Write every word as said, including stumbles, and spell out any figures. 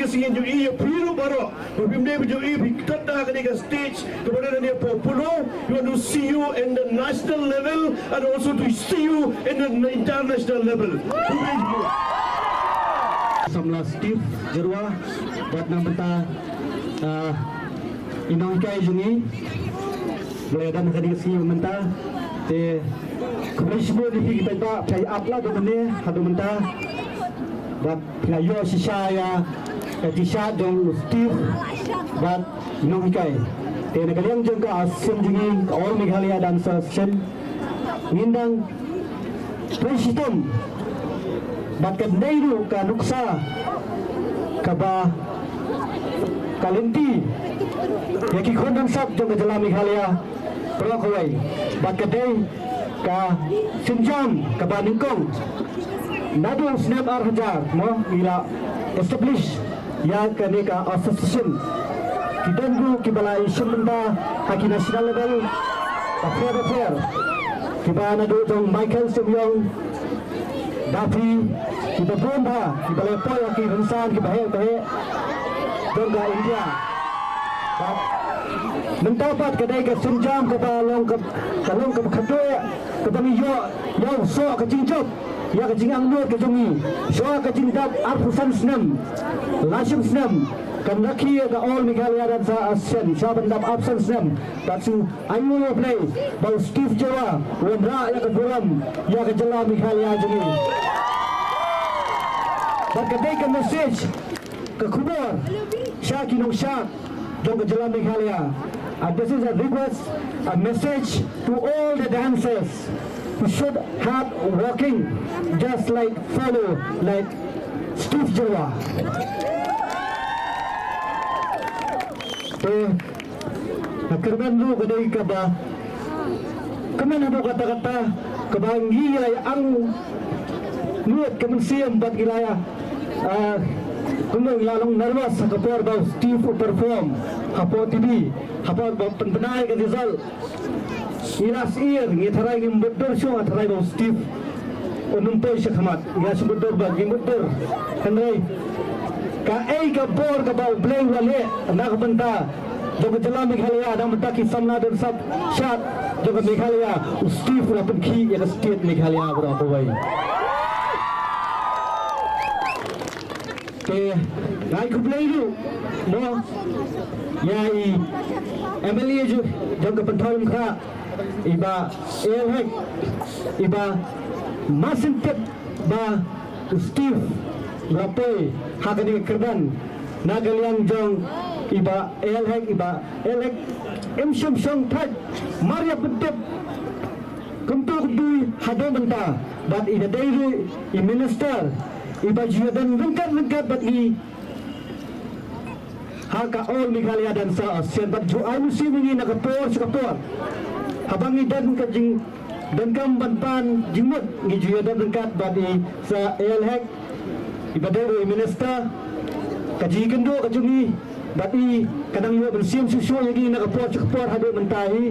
ka sngi ngi ïohi ïa phi ruh baroh. Ba phim dei ba ïohi phi tat ha kane ka stage kaba dei na Apollo. We want to see you in the national level and also to see you in the international level. Samla Steve Jyrwa, bad na bynta, ah, i nonghikai jong ngi. Ba la ïadon ha kane ka sngi mynta. Te khublei shibun ïa phi ki paidbah, phi ap la da mynne haduh mynta. Bad phi la ïoh shisha ïa ka jingshad jong u Steve bad nonghikai. Te na ka liang jong ka Association jong ngi, ka All Meghalaya Dancer Association, ngin dang trei shitom bad ka dei ruh ka nuksa kaba ka lynti ïa ki khun nongshad jong ka jylla Meghalaya baroh kawei. Bad ka dei ka sienjam kaba nyngkong. Naduh snem ar hajar mo ngi la establish ïa kane ka association. Ki don ruh kiba la ïashim bynta ha ki national level bapher bapher, kiba naduh jong Michael Semiong, Dapi, kiba bun bha, kiba la poi ha ki rynsan kiba heh ba heh jong ka India. Bad mynta pat ka dei ka sienjam kaba long ka, ka long kaba khatduh, kaba ngi ïoh ïa u soh ka jingjop ïa ka jingangnud ka jong ngi. Shuwa ka jingdap arphew san snem, laiphew snem, kan rakhe ïa ka All Meghalaya Dancer Association shuwa ban dap arphew san snem. Bad shu ai nguh ïa U Blei ba u Steve Jyrwa u wanrah ïa ka burom ïa ka jylla Meghalaya jong ngi. Bad ka dei ka message, ka khubor sha ki nongshad jong ka jylla Meghalaya. And this is a request, a message to all the dancers. We should hard working, just like, follow like Steve Jyrwa. Te ka kyrdan ruh ka dei kaba kmen haduh katta katta, kaba ngi ïa angnud ka mynsiem bad ngi la ïa, ah, kumno, ngi la long nervous ha ka por ba u Steve u perform hapoh T V, ha por ba pynbna ïa ka result. Ngi la syier, ngi tharai ngim mutdur shuh, nga tharai ba u Steve un ym poi sha khmat. Ngi la shu mutdur bad ngi mutdur. Hynrei kaei ka bor kaba U Blei u la leh na ka bynta jong ka jylla Meghalaya, na ka bynta ki samla dancer shad jong ka Meghalaya, u Steve u la pynkhih ïa ka state Meghalaya baroh kawei. Te nga ai khublei ruh mo ïa i M L A ju, jong ka Pynthorumkhrah, i Bah A L Hek, iba mar shen tip ba u Steve u la poi ha kane ka kyrdan. Na ka liang jong i Bah A L Hek, i Bah A L Hek im shym shong thait, mar ïa pyntip kumto kumto haduh mynta. Bad i dei ruh i minister iba ju ïadon ryngkat ryngkat bad ngi ha ka All Meghalaya Dancer Association, bad ju ai mynsiem ïa ngi na ka por sha ka por. Haba ngi don ka jingdonkam ban pan jingmut, ngi ju ïadon ryngkat bad i Sir A L Hek, iba dei ruh i minister. Ka jingïakynduh ka jong ngi bad i ka dang ïoh mynsiem shuh shuh ïa ngi na ka por sha ka por haduh mynta hi.